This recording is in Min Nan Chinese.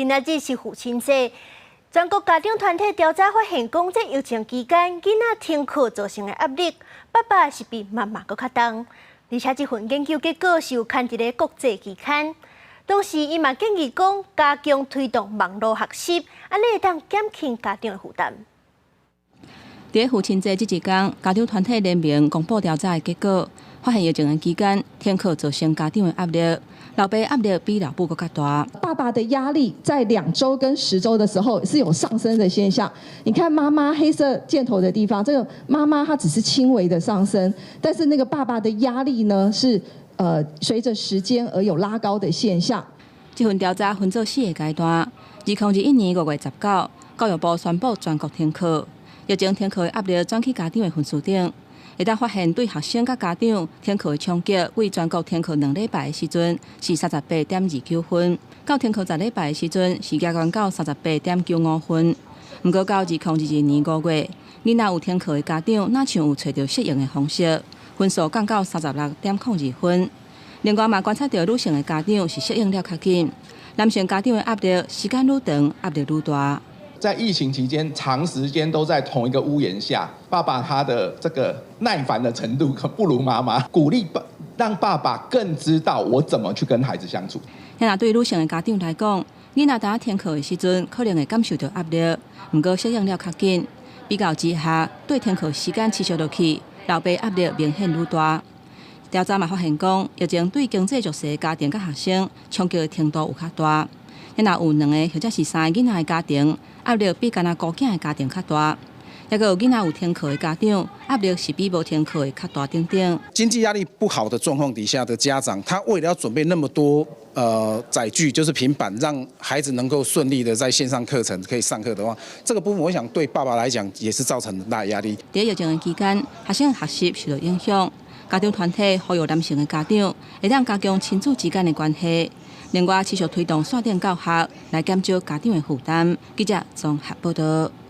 今仔日是父親節，全國家長團體調查發現，講這疫情期間，囡仔停課造成的壓力，爸爸是比媽媽閣較重。而且這份研究結果是有刊佇咧國際期刊。同時，伊嘛建議講加強推動網路學習，按呢會當減輕家長的負擔。佇父親節這一工，家長團體聯盟公布調查的結果，發現疫情的期間，停課造成家長的壓力，老爸壓力比老母閣較大。爸爸的壓力在2週跟10週的時候是有上升的現象。你看媽媽黑色箭頭的地方，這個媽媽她只是輕微的上升，但是那個爸爸的壓力呢，是隨着時間而有拉高的現象。這份調查分做四個階段。2021年5月19，教育部宣布全國停課。疫情停課的壓力轉去家長的分數頂，會當發現對學生佮家長停課的衝擊，對全國停課2禮拜的時陣是38.29分，到停課10禮拜的時陣是加懸到38.95分。毋過到2022年5月，囡仔有停課的家長，若像有揣著適應的方式，分數降到36.02分。另外嘛觀察著女性的家長是適應了較緊，男性家長的壓力時間愈長，壓力愈大。在疫情期間，長時間都在同一個屋檐下，爸爸他的這個耐煩的程度可不如媽媽。鼓勵爸，讓爸爸更知道我怎麼去跟孩子相處。若對女性的家長來講，囡仔當停課的時陣，可能會感受著壓力，毋過適應了較緊。比較之下，對停課時間持續落去，老爸壓力明顯愈大。調查嘛發現講，疫情對經濟弱勢家庭佮學生衝擊的程度有較大。若有兩个或者是三个囡仔的家庭，壓力比干焦孤囝的家庭較大。抑閣有囡仔有停課的家長，壓力是比無停課的較大等等。經濟壓力不好的狀況底下的家長，他為了要準備那麼多載具，就是平板，讓孩子能夠順利的在線上課程可以上課的話，這個部分我想對爸爸來講也是造成很大壓力。佇疫情的期間，學生學習受到影響，家長團體呼籲男性的家長會當加強親子之間的關係。另外，持續推動線頂教學來減少家長的負擔。記者綜合報導。